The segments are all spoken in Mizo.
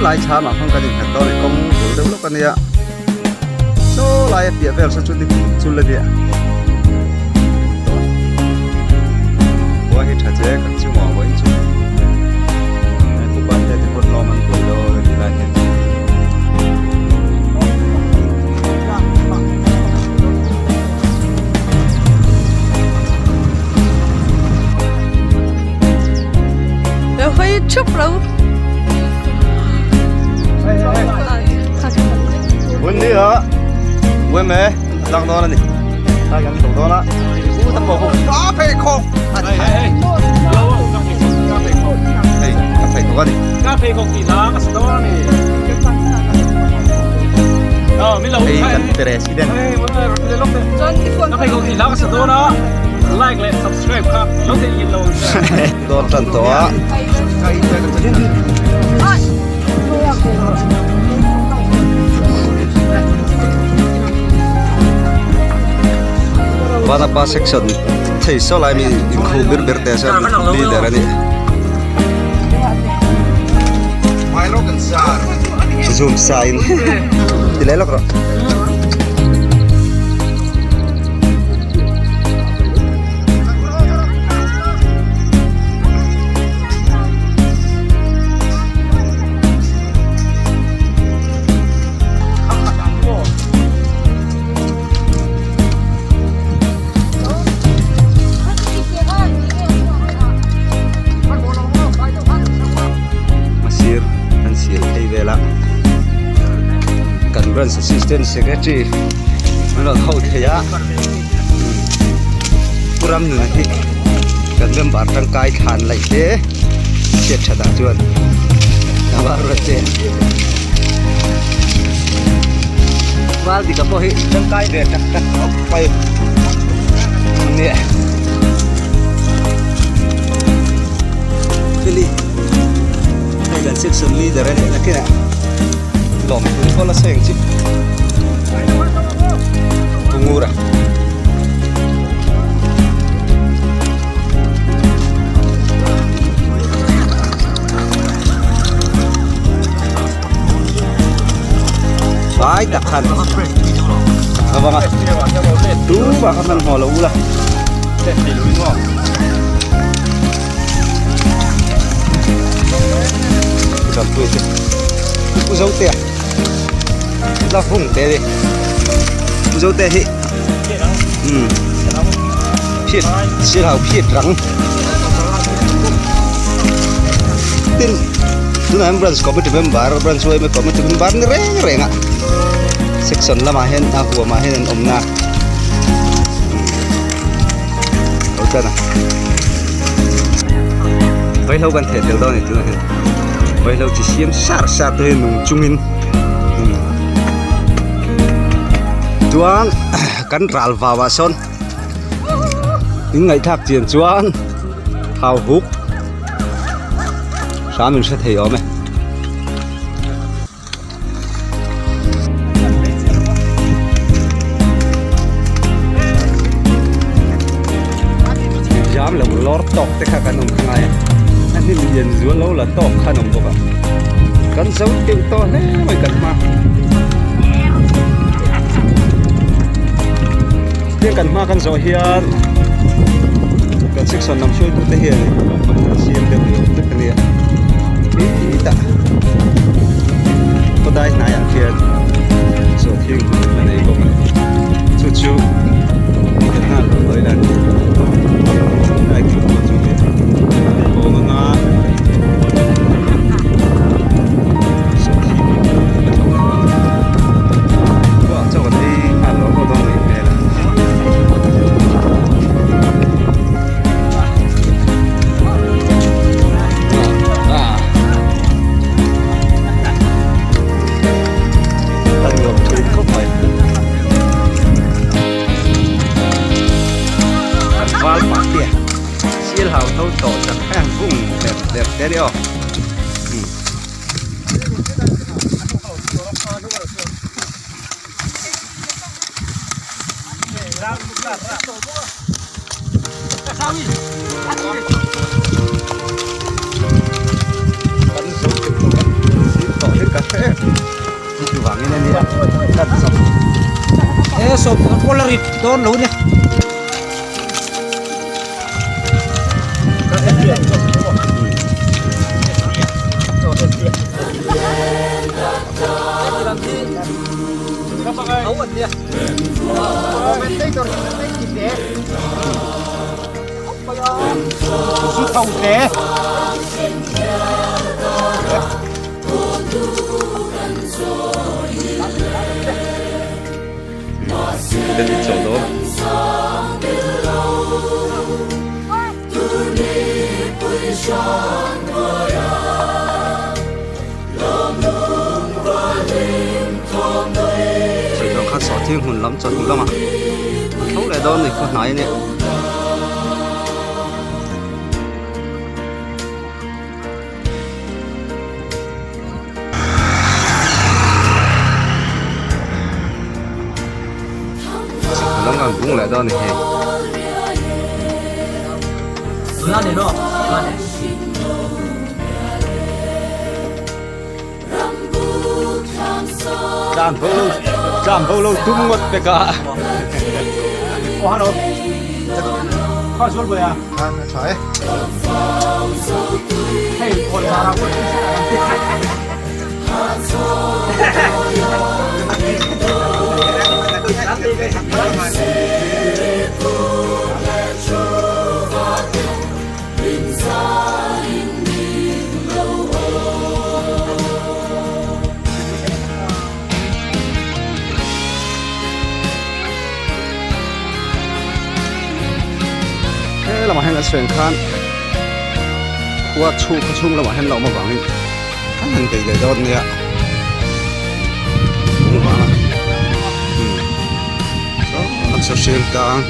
lai cham ah khawn kan innghat dawn a ni kawng bul deuh lawk a nia saw lai a piah vel saw chu ni chul a nia khua hi tha che kan chu maw vawiin chu upa te te pawn lawm an buai dawn a ni lai hian. Hawi thup lo. Bun ni a Ue me tlang dawn a ni. Ta kan chho dawn a. U ta pawh ka phei khawk. Hei ka phei khawk a ni. Ka phei khawk tih hla ka sa dawn a ni. Hei kan president. Ka phei khawk tih hla ka sa dawn a. Like leh subscribe kha lo theih ngin lo ang che. Dawr tan tawh a. Vanapa section thei saw lai mi inkhu ber ber te chuan leader a ni. Zoom sa in ti leh lawk rawh. Sir an siam phei vel a kan branch assistant secretary an rawn ho thei a. Pu ram nun hi kan member tangkai thlan laih te chhiat that ah chuan a var rawt che val dika pawh hi tangkai ve tak tak khawp mai nia chili hei kan section leader a nih na kinah lawm thu pawh la seng chi Pungura Vai tak khan a vang a tu mah kha hman hmawh lo ula Champui te Pu Zote a la vung te ni Pu Zote hi um phiat sir hau phiat rang tin tunah hian branch committee member branch yma committee member ni reng reng a section lamah hian a huamah hian an awmna lo tan a vaihlo kan theh tel dawn a ni tunah hian vaihlo chi siam sar sar te hi nung chungin chuan kan ral vau ah sawn in ngaihthlak chian chuan hau huk hram in hre thei awm e. Jam lo lawr tawk te kha kan awm kha ngai a a hnim lian zual lo la tawk kha an awm bawk a kan zo teuh tawh hle mai kan hma tiang kan hma kan zawh hian kan section lam hruaitu te hian an siam deuh ni awm tak a nia hetah khawdai hnaiah khian sawhthing a nei bawk a chu chu kan nghal lo lawih la lai thil pawh chu awm anga sawhthing a tho a chaw kan ei nghal lo pawh dawn a nih hmel a. A nuam thui khawp mai. Kan val pah te sial hau tho tawh tak heng vung der der te ni aw. Kan zo teuh tawh a, zir tawh hi. Chuvangin a nia kan sawm. E sawm pawl a rit dawn lo nia. Zu tho te. Kha sawhthing hmun lam chawhnu lamah a tho leh dawn a ni khaw hnai a nia. Lam kan bung leh dawn a ni hei. Tlan ho lo tlan ho lo tum ngawt pek a. Aw hello. Kha zual bawih a. Kha a tha e. Hei khawn zara pawh He lamah hian kan sawi ang khan khua chhung khaw chhung lamah hian la awm avangin kan han bei leh dawn nia kawng vanga umm saw an saw hriam tlang.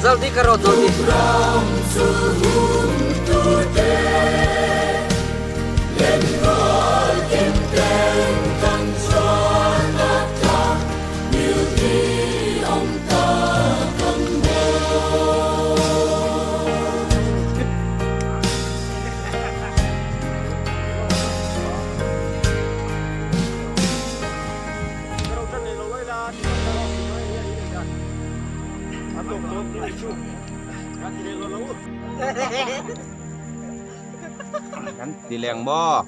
Jaldi karo jaldi. Kan ti leng maw?